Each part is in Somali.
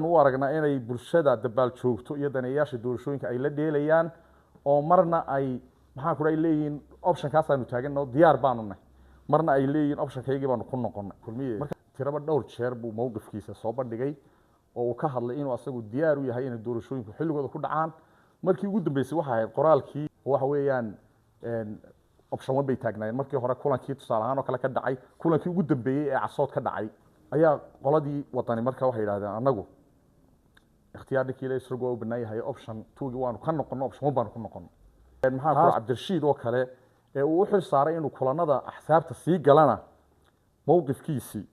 U aragnaa inay bulshada dabaal joogto iyo daneeyayaasha doorashooyinka ay la dheelayaan, oo marna ay, maxaan ku dhahay, leeyihiin optionkaasaanu taaganno, diyaar baanu nahay, marna ay leeyihiin optionkaygii baanu ku noqonnay. Kulmiye marka tiraba dhowr jeer buu mowqifkiisa soo bandhigay oo uu ka hadlay inuu asagu diyaar u yahay inay doorashooyinku xilligooda ku dhacaan. Markii ugu dambeysay waxay ahayd qoraalkii, waxa weeyaan, option one bay taagnaayeen markii hore. Kulankii tusaale ahaan oo kale ka dhacay, kulankii ugu dambeeyey ee Casood ka dhacay, ayaa qoladii Wadani marka waxay yidhahdeen: "Annagu ikhtiyaar ninkii la isrogu waa u bannaan yahay, option two-gii waanu ka noqono, option one baanu ku noqono." Maxaa ku Cabdirashiid oo kale ee uu u xil saaray inuu kulanada axsaabta sii galana, mowqifkiisii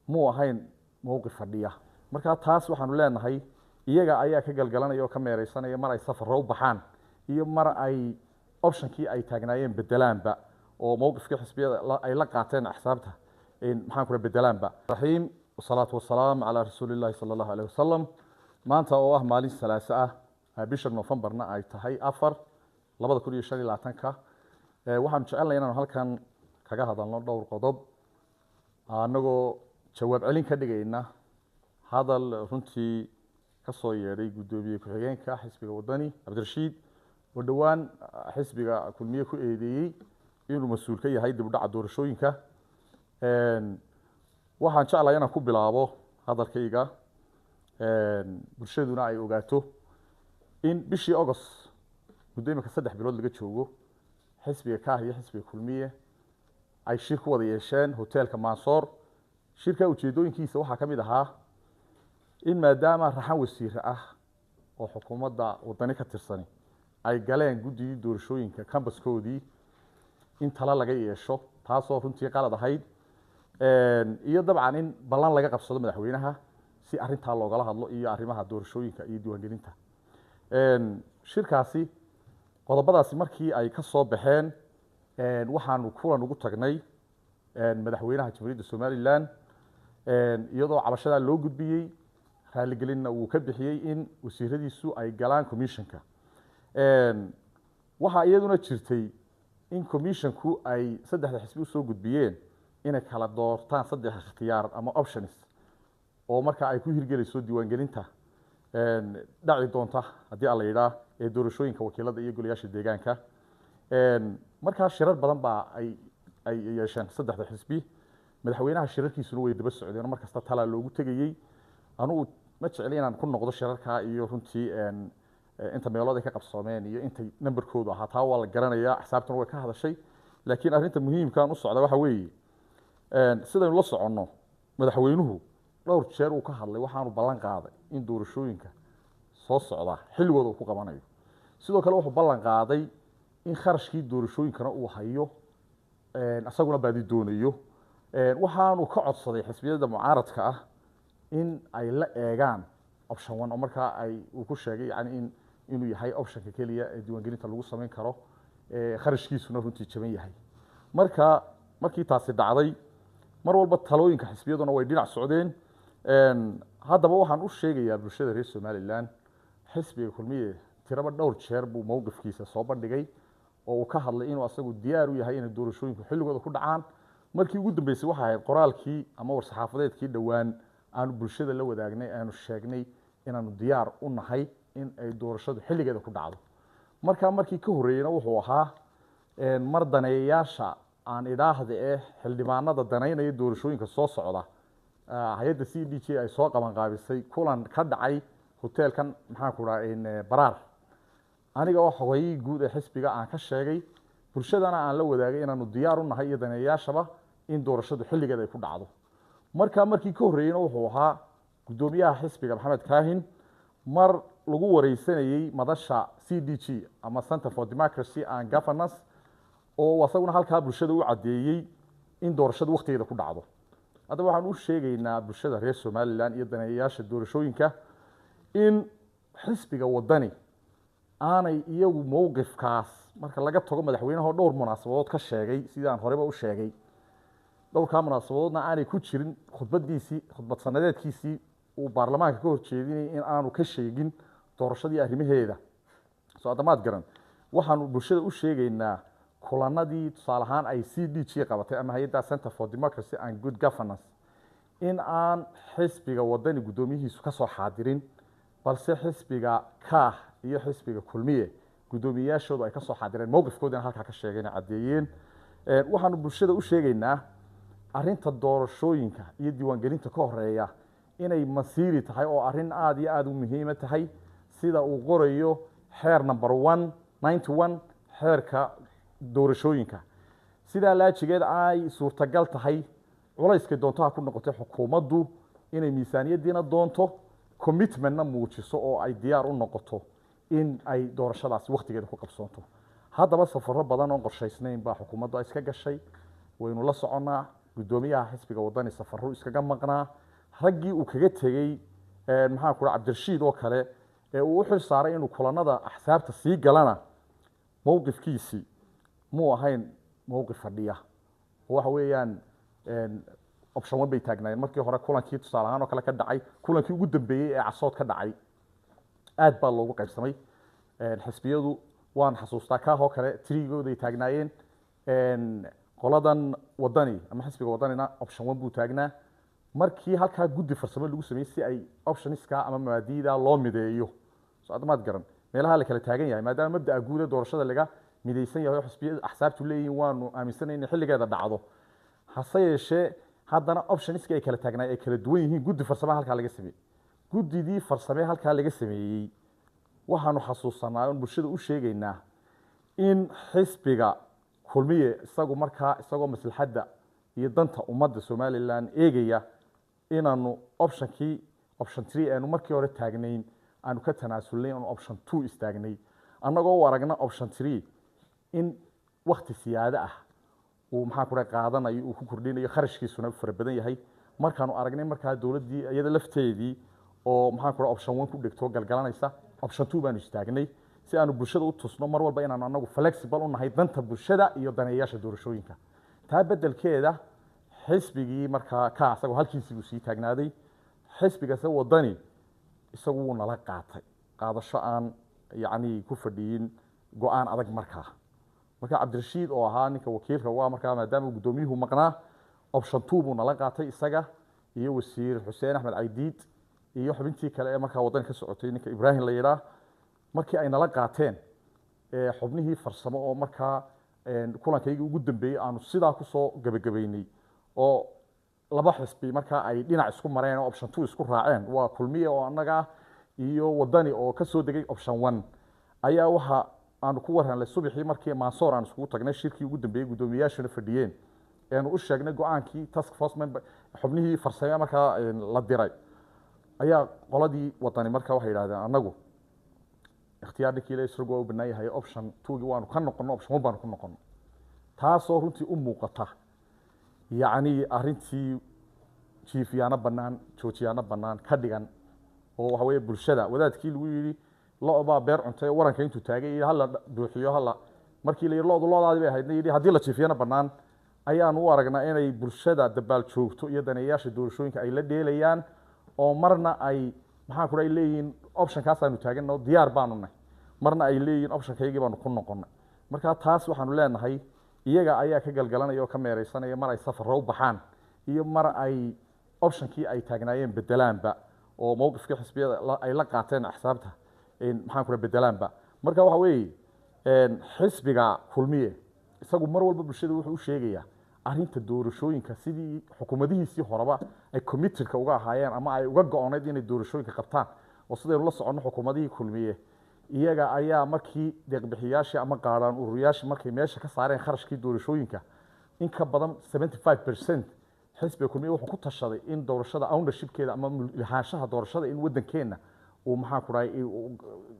muu ahayn mowqif fadhiya. Marka taas waxaanu leenahay iyaga ayaa ka galgalanaya oo ka meereysanaya, mar ay safarro u baxaan iyo mar ay optionkii ay taagnaayeen bedelaanba, oo mowqifkii xisbiyada ay la qaateen axsaabta, maxaan ku bedelaanba. Raxiim wasalaatu wasalaam calaa rasuuli llahi sala Allahu alayh wasalam. Maanta oo ah maalin Salaaso ah, bisha Noofembarna ay tahay 4, 2025-ka, waxaanu jecelnahay inaanu halkan kaga hadalno dhowr qodob, annagoo jawaab celin ka dhigayna hadal runtii ka soo yeedhay guddoomiye ku-xigeenka xisbiga Wadani, Cabdirashiid, oo dhowaan xisbiga Kulmiye ku eedeeyey inuu mas-uul ka yahay dib u dhaca doorashooyinka. Waxaan jeclahay inaan ku bilaabo hadalkayga, bulshaduna ay ogaato, in bishii August, muddo imika 3 bilood laga joogo, xisbiga Kaah iyo xisbiga Kulmiye ay shir ku wada yeesheen hoteelka Mansoor. Shirka ujeedooyinkiisa waxaa ka mid ahaa in maadaama raxan wasiire ah oo xukuumadda Wadani ka tirsani ay galeen guddigii doorashooyinka cambaskoodii, in talo laga yeesho, taasoo runtii qalad ahayd, iyo dabcan in ballan laga qabsado madaxweynaha si arrintaa loogala hadlo iyo arrimaha doorashooyinka iyo diiwaangelinta. Shirkaasi qodobadaasi markii ay ka soo baxeen, waxaanu kulan ugu tagnay madaxweynaha Jamhuuriyadda Somaliland, iyadoo cabashadaa loo gudbiyey, raaligelinna uu ka bixiyey in wasiiradiisu ay galaan commissionka. Waxaa iyaduna jirtay in commissionku ay saddexda xisbi usoo gudbiyeen inay kala doortaan saddex ikhtiyaar ama options, oo marka ay ku hirgelayso diiwaangelinta dhaci doonta, haddii Alla yidhaah, ee doorashooyinka wakiilada iyo golayaasha deegaanka. Markaa shirar badan baa ay yeesheen saddexda xisbi, madaxweynaha shirarkiisuna way daba socdeen oo mar kasta talaa loogu tegayey. Anugu ma jecli inaan ku noqdo shirarka iyo runtii inta meelood ay ka qabsoomeen iyo intay numberkoodu ahaa. Taa waa la garanayaa, axsaabtuna way ka hadashay. Laakiin arrinta muhiimkaan u socda waxa weeye, sidaynu la soconno, madaxweynuhu dhowr jeer uu ka hadlay, waxaanu ballan qaaday in doorashooyinka soo socda xilligooda uu ku qabanayo. Sidoo kale wuxuu ballan qaaday in kharashkii doorashooyinkana uu hayo, isaguna baadi doonayo. Waxaanu ka codsaday xisbiyada mucaaradka ah in ay la eegaan option one, oo markaa ay uu ku sheegay yani in inuu yahay optionka keliya ee diiwaangelinta lagu samayn karo, kharashkiisuna runtii jaban yahay. Marka markii taasi dhacday, mar walba talooyinka xisbiyaduna way dhinac socdeen. Haddaba waxaan u sheegayaa bulshada reer Somaliland, xisbiga Kulmiye tiraba dhowr jeer buu mowqifkiisa soo bandhigay oo uu ka hadlay inuu asagu diyaar u yahay inay doorashooyinku xilligooda ku dhacaan. Markii ugu dambeysay waxay ahayd qoraalkii ama war-saxaafadeedkii dhowaan aanu bulshada la wadaagnay, aanu sheegnay inaanu diyaar u nahay in ay doorashadu xilligeeda ku dhacdo. Markaa markii ka horreeyeyna wuxuu ahaa mar daneeyayaasha aan idhaahda ee xildhibaanada danaynaya doorashooyinka soo socda, hay-adda CDJ ay soo qaban qaabisay kulan ka dhacay hoteelkan, maxaan ku dhaha, Baraar, aniga oo xogayihii guud ee xisbiga aan ka sheegay, bulshadana aan la wadaagay inaanu diyaar u nahay iyo daneeyayaashaba in doorashadu xilligeeda ay ku dhacdo. Markaa markii ka horreeyeyna wuxuu ahaa guddoomiyaha xisbiga Maxamed Kaahin mar lagu wareysanayey madasha CDG ama Center for Democracy and Governance, oo asaguna halkaa bulshada u caddeeyey in doorashadu waqtigeeda ku dhacdo. Haddaba waxaan u sheegaynaa bulshada reer Somaliland iyo daneeyayaasha doorashooyinka in xisbiga Wadani aanay iyagu mowqifkaas, marka laga tago madaxweynaha oo dhowr munaasabadood ka sheegay, sidaan horeba u sheegay, dhowrkaa munaasabadoodna aanay ku jirin khudbadiisii, khudbad sanadeedkiisii uu baarlamaanka ka horjeedinayay, in aanu ka sheegin doorashadii arrimaheeda. Soo addamaad garan, waxaanu bulshada u sheegaynaa kulanadii tusaale ahaan ay CDG qabatay ama hay-adda Center for Democracy and Good Governance. In aan xisbiga Wadani guddoomiyihiisu ka soo xaadirin, balse xisbiga Kaah iyo xisbiga Kulmiye guddoomiyeyaashoodu ay ka soo xaadireen, mowqifkoodina halkaa ka sheegeen, caddeeyeen. Waxaanu bulshada u sheegaynaa arrinta doorashooyinka iyo diiwaangelinta ka horeeya inay masiiri tahay oo arrin aada iyo aada u muhiima tahay, sida uu qorayo xeer number 191, xeerka doorashooyinka. Sidaa laajigeed ay suurtagal tahay, culayskay doonto ha ku noqotay xukuumaddu, inay miisaaniyaddiina doonto, commitmentna muujiso oo ay diyaar u noqoto in ay doorashadaasi wakhtigeeda ku qabsoonto. Haddaba safarro badan oon qorshaysnayn baa xukuumaddu ay iska gashay, waynu la soconnaa. Guddoomiyaha xisbiga Wadani safarro iskaga maqnaa. Raggii uu kaga tegey, maxaan ku Cabdirashiid oo kale, ee uu u xil saaray inuu kulanada axsaabta sii galana, mowqifkiisii muu ahayn mowqif fadhiya. Oo waxa weeyaan option one bay taagnaayeen markii hore. Kulankii tusaale ahaan oo kale ka dhacay, kulankii ugu dambeeyey ee Casood ka dhacay, aad baa loogu qaybsamay xisbiyadu. Waan xasuustaa, Kaah oo kale three-gooday taagnaayeen, qoladan Wadani ama xisbiga Wadanina option one buu taagnaa. Markii halkaa guddi farsamo lagu sameeyey si ay optionska ama mabaadiida loo mideeyo, so adamaad garan meelaha la kala taagan yahay, maadaama mabda'a guud ee doorashada laga midaysan yahay oo xisbiyada axsaabtu leeyihiin waanu aaminsanay inay xilligeeda dhacdo, hase yeeshee haddana optionska ay kala taagnaay ay kala duwan yihiin, guddi farsamo halkaa laga sameeyey. Guddidii farsame halkaa laga sameeyey, waxaanu xasuusanaa oon bulshada u sheegaynaa in xisbiga Kulmiye isagu markaa, isagoo maslaxadda iyo danta ummadda Somaliland eegaya, inaanu optionkii option three aanu markii hore taagnayn aanu ka tanaasulnay, aanu option two istaagnay, annagoo u aragna option three in wakti siyaado ah uu, maxaan ku dhahay, qaadanayo, uu ku kordhinayo, kharashkiisuna fara badan yahay. Markaanu aragnay markaa dowladdii iyada lafteedii oo, maxaan ku dhahay, option one ku dhigto galgalanaysa, option two baanu istaagnay, si aanu bulshada u tusno mar walba inaanu anagu flexible u nahay danta bulshada iyo daneeyaasha doorashooyinka. Taa beddelkeeda xisbigii markaa ka isagoo halkiisii buu sii taagnaaday. Xisbigase Wadani isagu wuu nala qaatay, qaadasho aan yacni ku fadhiyin go-aan adag. Markaa marka Cabdirashiid oo ahaa ninka wakiilka uga markaa, maadaama uu guddoomiyuhu maqnaa, option two buu nala qaatay, isaga iyo wasiir Xuseen Axmed Caydiid iyo xubintii kale ee markaa Wadani ka socotay, ninka Ibraahim la yidhaah. Markii ay nala qaateen xubnihii farsamo oo markaa kulankaygii ugu dambeeyey aanu sidaa kusoo gebagabaynay, oo laba xisbi markaa ay dhinac isku mareen oo option two isku raaceen, waa Kulmiye oo annaga ah iyo Wadani oo ka soo degay option one, ayaa waxa aanu ku warranay subaxii markii Maansoor aan iskugu tagnay shirkii ugu dambeeyey, guddoomiyayaashuna fadhiyeen, eenu u sheegnay go-aankii task force member, xubnihii farsame markaa la diray, ayaa qoladii Wadani markaa waxay yidhahdeen: "Annagu ikhtiyaar ninkii le isagu waa u bannaan yahay, option two-gii waanu ka noqono, option one baanu ku noqono." Taasoo runtii u muuqata yacni arrintii jiifiyaano bannaan, joojiyaano bannaan ka dhigan, oo waxa weeye bulshada wadaadkii lagu yidhi lo' baa beer cuntay oo waranka intuu taagay yidhi hala buuxiyo, hala markii la yidhi lo'du lo'daadii bay ahaydna yidhi haddii la jiifiyana bannaan, ayaanu u aragnaa inay bulshada dabaal joogto iyo daneeyayaasha doorashooyinka ay la dheelayaan, oo marna ay, maxaan ku dhahay, leeyihiin optionkaasaanu taaganno, diyaar baanu nahay, marna ay leeyihiin optionkaygii baanu ku noqonnay. Marka taas waxaanu leenahay iyaga ayaa ka galgalanaya oo ka meereysanaya, mar ay safarro u baxaan iyo mar ay optionkii ay taagnaayeen bedelaanba, oo mowqifkii xisbiyada ay la qaateen axsaabta, maxaan ku dhahay, bedelaanba. Marka waxa weeye xisbiga Kulmiye isagu mar walba bulshada wuxuu u sheegayaa arrinta doorashooyinka, sidii xukuumadihiisii horeba ay committedka uga ahaayeen ama ay uga go-onayd inay doorashooyinka qabtaan. Oo sidaynu la soconno, xukuumadihii Kulmiye iyaga ayaa markii deeqbixiyaashii ama qaadhaan ururiyaashii markay meesha ka saareen kharashkii doorashooyinka in ka badan 75%, xisbiga Kulmiye wuxuu ku tashaday in doorashada ownershipkeeda ama lahaanshaha doorashada in waddankeenna uu, maxaan ku dhahay,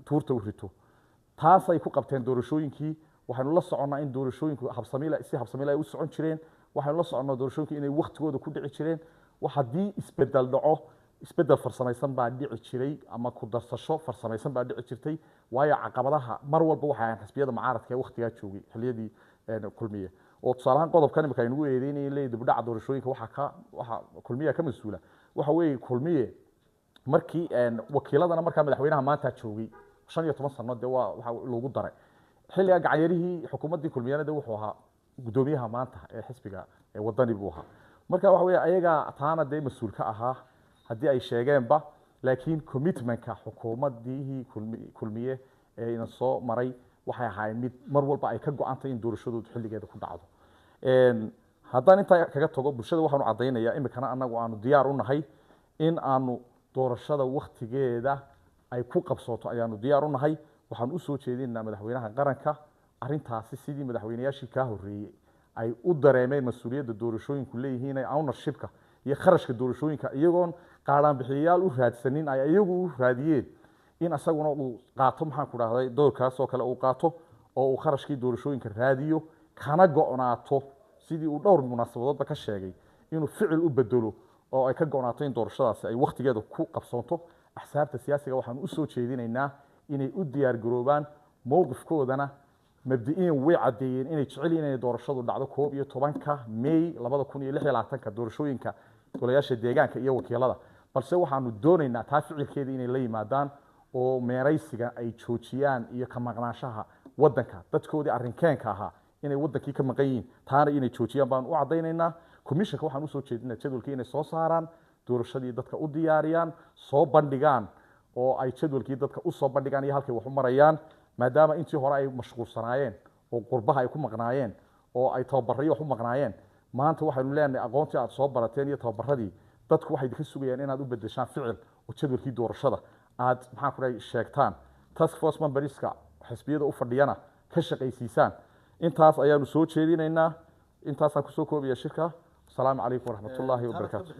tuurta u rito. Taasay ku qabteen doorashooyinkii. Waxaynu la soconnaa in doorashooyinku habsamiila si habsamiila ay u socon jireen. Waxaynu la soconnaa doorashooyinku inay waktigooda ku dhici jireen. Wax haddii isbedel dhaco, isbedel farsamaysan baa dhici jiray ama ku darsasho farsamaysan baa dhici jirtay, waayo caqabadaha mar walba waxay ahayn xisbiyada mucaaradka ee waktigaa joogay xilliyadii Kulmiye. Oo tusaale ahaan qodobkan imika aynugu eedeynayeen, leeyahay dibudhaca doorashooyinka waxaa ka waxa Kulmiya ka mas-uula, waxa weeye Kulmiye markii wakiiladana markaa madaxweynaha maanta joogay 15 sano dee waa waxa lagu daray xilliga gacanyarihii xukuumaddii Kulmiyana, dee wuxuu ahaa guddoomiyaha maanta ee xisbiga ee Wadani buu ahaa. Marka waxa weeye ayagaa taana dee mas-uul ka ahaa haddii ay sheegeenba, laakiin commitmentka xukuumadihii Kulmiye ee ina soo maray waxay ahaayeen mid mar walba ay ka go-antay in doorashadoodu xilligeeda ku dhacdo. Haddaan intaa kaga tago, bulshada waxaanu caddaynayaa iminkana annagu aanu diyaar u nahay in aanu doorashada waktigeeda ay ku qabsooto ayaanu diyaar u nahay. Waxaan usoo jeedinaynaa madaxweynaha qaranka arrintaasi sidii madaxweynayaashii kaa horreeyey ay u dareemeen mas-uuliyadda doorashooyinku leeyihiin ee ownershipka iyo kharashka doorashooyinka, iyagoon qaadhaan bixiyayaal u raadsanin ay iyagu u raadiyeen, in asaguna uu qaato, maxaan ku dhahday, doorkaas oo kale uu qaato oo uu kharashkii doorashooyinka raadiyo, kana go'naato sidii uu dhowr munaasabadoodba ka sheegay inuu ficil u bedelo oo ay ka go'naato in doorashadaasi ay wakhtigeeda ku qabsoonto. Axsaabta siyaasiga waxaan usoo jeedinaynaa inay u diyaar garoobaan mowqifkoodana. Mabdi'iyan way caddeeyeen inay jecel yihiin inay doorashadu dhacdo 11-ka May 2026-ka, doorashooyinka golayaasha deegaanka iyo wakiilada, balse waxaanu doonaynaa taa ficilkeeda inay la yimaadaan oo meeraysiga ay joojiyaan iyo ka maqnaanshaha waddanka, dadkoodii arrinkeenka ahaa inay waddankii ka maqan yihiin, taana inay joojiyaan baan u caddaynaynaa. Commissionka waxaan usoo jeedinaa jadwalkii inay soo saaraan, doorashadii dadka u diyaariyaan, soo bandhigaan oo ay jadwalkii dadka usoo bandhigaan iyo halkay wax u marayaan, maadaama intii hore ay mashquulsanaayeen oo qurbaha ay ku maqnaayeen oo ay tababaryo wax u maqnaayeen. Maanta waxaynu leenahay aqoontii aad soo barateen iyo tababaradii dadku waxay idinka sugayaan inaad u bedeshaan ficil oo jadwalkii doorashada aad, maxaan ku dhahay, sheegtaan, task force memberska xisbiyada u fadhiyana ka shaqaysiisaan. Intaas ayaanu soo jeedinaynaa, intaasaan kusoo koobaya shirka. Asalaamu calaykum waraxmatullaahi wabarakaatu.